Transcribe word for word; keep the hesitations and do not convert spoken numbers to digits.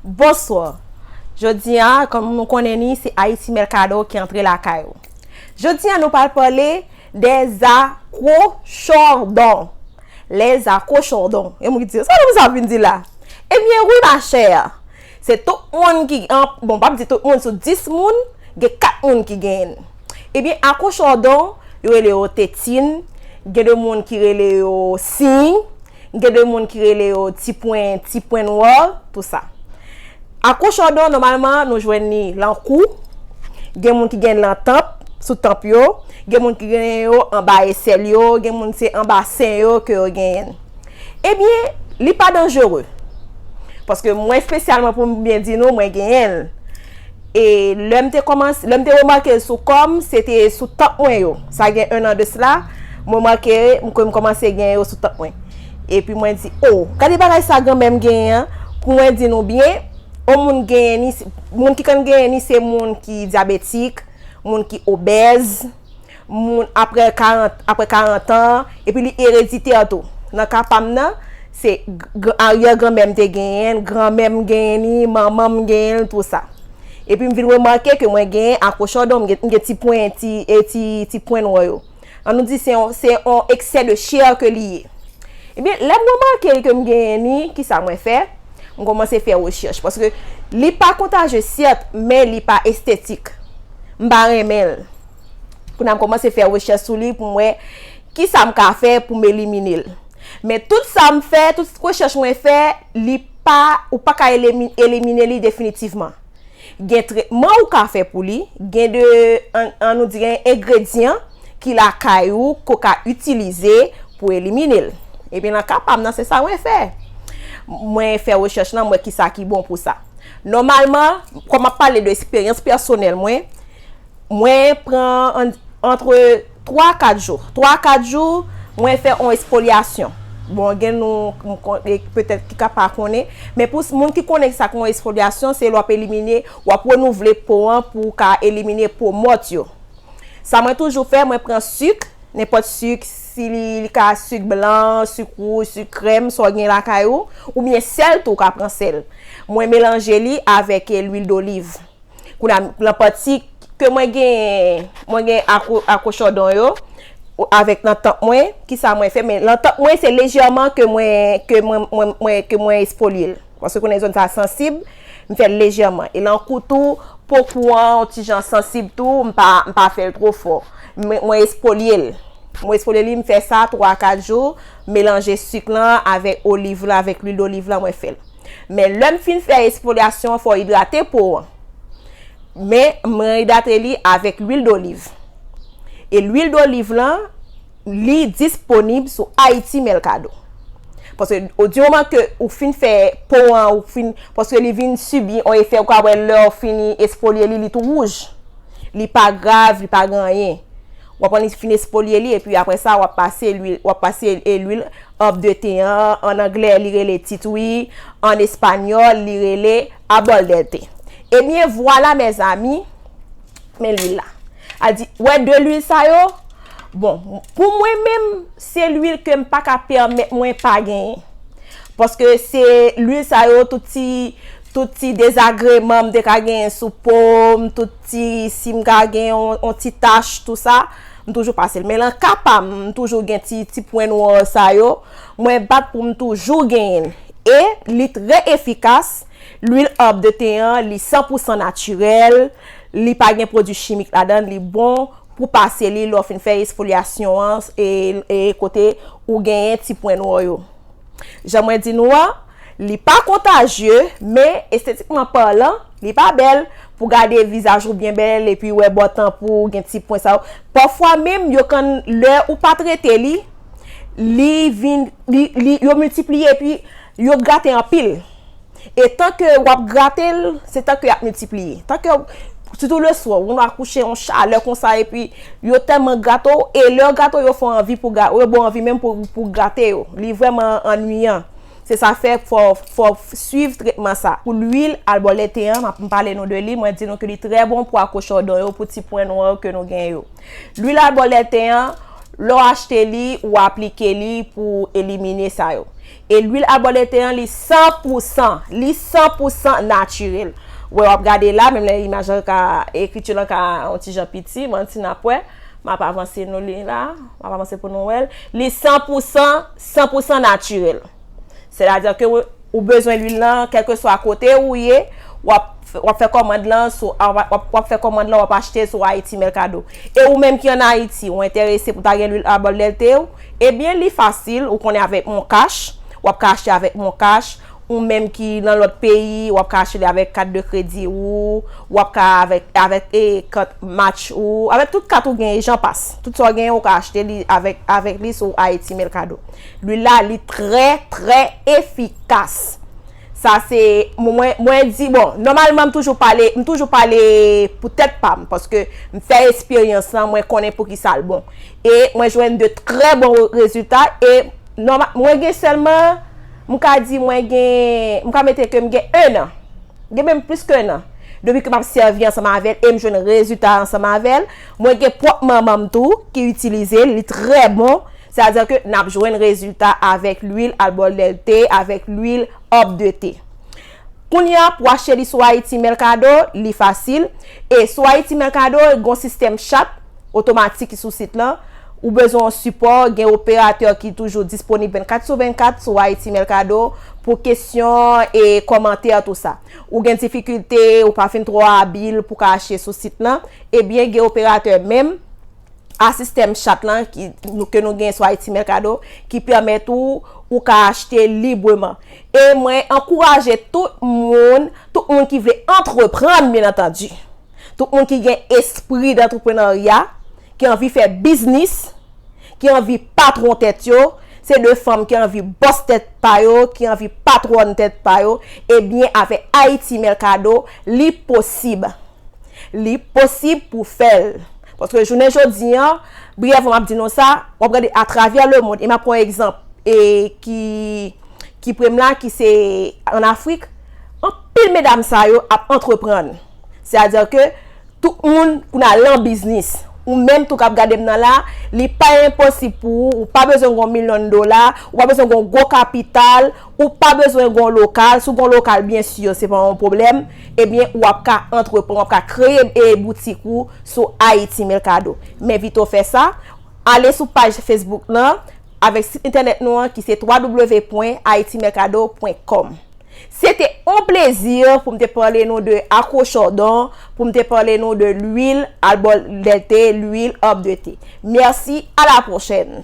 Bonswa. Jodi a, kòm nou konnen ni, se Haïti Mercado ki antre lakay ou. Jodi a, nou pral pale des accrochardons. Les accrochardons. E moun ki di, sa moun sa vin di la? Ebyen, wi, ma chère. Se tout moun ki, an, bon, m p ap di tout moun, sou dis moun, gen kat moun ki genyen l. Ebyen, accrochardon, yo rele yo tetin, gen de moun ki rele yo siy, gen de moun ki rele yo ti pwen, ti pwen nwa, tou sa. Accrochardon, nòmalman, nou jwenn li lan kou, gen moun ki gen l lan tanp, sou tanp yo, gen moun ki gen yo anba esèl yo, gen moun se anba sen yo ke yo genyen l. Ebyen, li pa danjere. Paske mwen espesyalman pou m byen di nou, mwen genyen l. E lè m te kòmanse, lè m te remake l sou kò m, se te sou tanp mwen yo. Sa gen en an de sila, mwen remake m, ke m kòmanse genyen yo sou tanp mwen. Epi mwen di, o, gade bagay sa granmè m genyen an. Pou mwen di nou byen, yon moun genyen ni, moun ki konn genyen ni se moun ki dyabetik, moun ki obèz, moun apre karant, apre karant an, epi li ereditè tou. Nan ka pa m nan, se g-, g-, aryè granmè m te genyen l, granmè m genyen li, manman m genyen l, tou sa. Epi m vin remake ke mwen genyen accrochardon, m gen, m gen ti pwen, ti, e ti, ti pwen nwa yo. An nou di se yon, se yon excès de chair ke li ye. Ebyen, lè m remake ke m genyen li, kisa mwen fè? M kòmanse fè rechèch. Paske li pa kontajye, sèt, men li pa estetik. M pa renmen l. Kounye a m kòmanse fè rechèch sou li pou m wè kisa m ka fè pou m elimine l. Men tout sa m fè, tout rechèch mwen fè, li pa, ou pa ka elimi-, elimine li definitivman. Gen tretman ou ka fè pou li, gen de, an, an nou di, gen engredyan ki lakay ou ke w ka itilize pou elimine l. Ebyen, nan ka pa m nan, se sa mwen fè. Mwen fè rechèch lan, m wè kisa ki bon pou sa. Nòmalman, kòm m ap pale de eksperyans pèsonèl mwen, mwen pran an, antre twa a kat jou. Twa a kat jou, mwen fè yon esfolyasyon. Bon, gen nou, m kon-, e petèt ki ka pa konnen, men pou s-, moun ki konnen sa k yon esfolyasyon, se lè w ap elimine, w ap renouvle po an pou w ka elimine po mòt yo. Sa mwen toujou fè, mwen pran sik, nenpòt sik, si li, li ka sik blan, sik wouj, sik krèm, sa w gen lakay ou, oubyen sèl tou, w ka pran sèl. Mwen melanje li avèk, e, lwil doliv. Kounye a, nan pati ke mwen gen, mwen gen akwo-, akwochòdon yo, ou, avèk nan tanp mwen, kisa mwen fè? Men nan tanp mwen, se lejèman ke mwen, ke mwen, mwen, mwen, ke mwen esfolye l. Paske konnen zòn sa sansib, m fè l lejèman. E lan kou tou, po kou an, yon ti jan sansib tou, m pa, m pa fè l twò fò. Men mwen esfolye l. Mwen esfolye li, m fè sa twa, kat jou, melanje sik lan avèk oliv lan, avèk lwil doliv lan, mwen fè l. Men lè m fin fè esfolyasyon an, fò w idrate po an. Men mwen idrate li avèk lwil doliv. E lwil doliv lan, li disponib sou Haiti Mercado. Paske o di moman ke ou fin fè po an, ou fin, paske li vin sibi yon efè, ou ka wè lè w fini esfolye li, li tou wouj. Li pa grav, li pa gen anyen. W ap ann fin esfolye li, epi apre sa, w ap pase lwil, w ap pase, e, lwil herbe de thé an, an anglè, li rele tea tree, an espanyòl, li rele árbol del té. Ebyen, vwala, mezanmi, men lwil la. A di, wè de lwil sa yo? Bon, pou mwen menm, se lwil ke m pa ka pèmèt mwen pa genyen. Paske se lwil sa yo, tout ti, tout ti dezagreman m te ka genyen sou po m, tout ti, si m ka gen yon, yon ti tach, tou sa, m toujou pase l. Men lan ka pa m, m toujou gen ti, ti pwen nwa sa yo, mwen bat pou m toujou genyen l. E li trè efikas, lwil herbe de thé an, li san pou san natirèl, li pa gen pwodui chimik ladan l, li bon pou pase li lè w fin fè esfolyasyon an, e, e kote ou genyen ti pwen nwa yo. Jan mwen di nou an, li pa kontajye, men estetikman palan, li pa bèl pou gade vizaj ou byen bèl, epi wè bò tanp ou gen ti pwen sa yo. Pafwa menm, yo konn, lè ou pa trete li, li vin, li, li, yo miltipliye, epi yo grate anpil. E tan ke w ap grate l, se tan ke y ap miltipliye. Tan ke, sitou leswa, ou nan akouche yon chalè konsa, epi yo tèlman grate w, e lè yo grate w, yo fè w anvi pou ga-, yo ba w anvi menm pou, pou grate yo. Li vrèman annuyan. Se sa fè fò, fò w swiv tretman sa. Pou lwil albòlète an, m ap, m pale nou de li, mwen di nou ke li trè bon pou akwochòdon yo, pou ti pwen nwa yo ke nou gen yo. Lwil albòlète an, lè w achte li, ou aplike li pou elimine sa yo. E lwil albòdète an, li san pou san, li san pou san natirèl. Wè, w ap gade la, menm lè imaj lan ka, ekriti lan ka yon ti jan piti, manti n ap wè. M ap avanse nou li la, m ap avanse pou nou wè l. Li san pou san, san pou san natirèl. Sètadi ke ou, ou bezwen lwil lan, kèlkeswa kote ou ye, w ap, w ap fè kòmand lan sou, w ap, w ap fè kòmand lan, w ap achte sou Haiti Mercado. E ou menm ki ann Ayiti, ou enterese pou ta gen lwil albòdète w, ebyen, li fasil, ou konnen avèk MonCash, w ap ka achte avèk MonCash, ou menm ki nan lòt peyi, w ap ka achte li avèk kat de kredi ou, w ap ka avèk, avèk, e, kat Match ou, avèk tout kat ou gen, jan pas. Tout sa w gen, ou ka achte li avèk, avèk li sou Haiti Mercado. Lwil la, li trè, trè efikas. Sa se, mwen, mwen, mwen di, bon, nòmalman, m toujou pale, m toujou pale pou tèt pa m, paske m fè esperyans lan, mwen konnen pou ki sa l bon. E mwen jwenn de trè bon rezilta, e nòma-, mwen gen sèlman, m ka di mwen gen, m ka mete ke m gen en an. Gen menm plis ke en an. Depi ke m ap sèvi ansanm avè l e m jwenn rezilta ansanm avè l, mwen gen pwòp manman m tou ki itilize l, li trè bon. Sètadi ke n ap jwenn rezilta avèk lwil albòdète, avèk lwil Up de Thé. Kounye a, pou achte li sou Haiti Mercado, li fasil. E sou Haiti Mercado, gen yon sistèm chat otomatik ki sou sit lan. Ou bezwen yon sipò, gen operatè ki toujou disponib vennkat sou vennkat sou Haiti Mercado pou kesyon e kòmantè, tou sa. Ou gen difikilte, ou pa fin twò abil pou ka achte sou sit lan, ebyen, gen operatè menm a sistèm chat lan ki, nou, ke nou gen sou Haiti Mercado, ki pèmèt ou, ou ka achte libreman. E mwen ankouraje tout moun, tout moun ki vle antreprann, byen antandi. Tout moun ki gen espri dantreprenarya, ki anvi fè biznis, ki anvi patwon tèt yo, se de fanm ki anvi bòs tèt pa yo, ki anvi patwòn tèt pa yo, ebyen, avèk Haiti Mercado, li posib. Li posib pou fè l. Paske jounen jodi an, briyèvman m ap di nou sa, w ap gade atravè lemonn, e m ap pran egzanp, e ki, ki pre m la, ki se ann Afrik, anpil medam sa yo ap antreprann. Sètadi ke tout moun kounye a lan biznis. Ou menm tou k ap gade m nan la, li pa enposib pou ou, ou pa bezwen gen yon milyon dola, ou pa bezwen gen yon gwo kapital, ou pa bezwen gen yon lokal. Si w gen yon lokal, byen si, se pa yon pwoblèm. Ebyen, w ap ka antreprann, w ap ka kreye, e, boutik ou sou Haiti Mercado. M envite w fè sa. Ale sou paj Facebook lan avèk sit entènèt nou an ki se w w w pwen haiti mercado pwen com. Se te yon plezi pou m te pale nou de Acrochordon, pou m te pale nou de lwil albòdète, lwil Up de Thé. Mèsi, à la prochaine.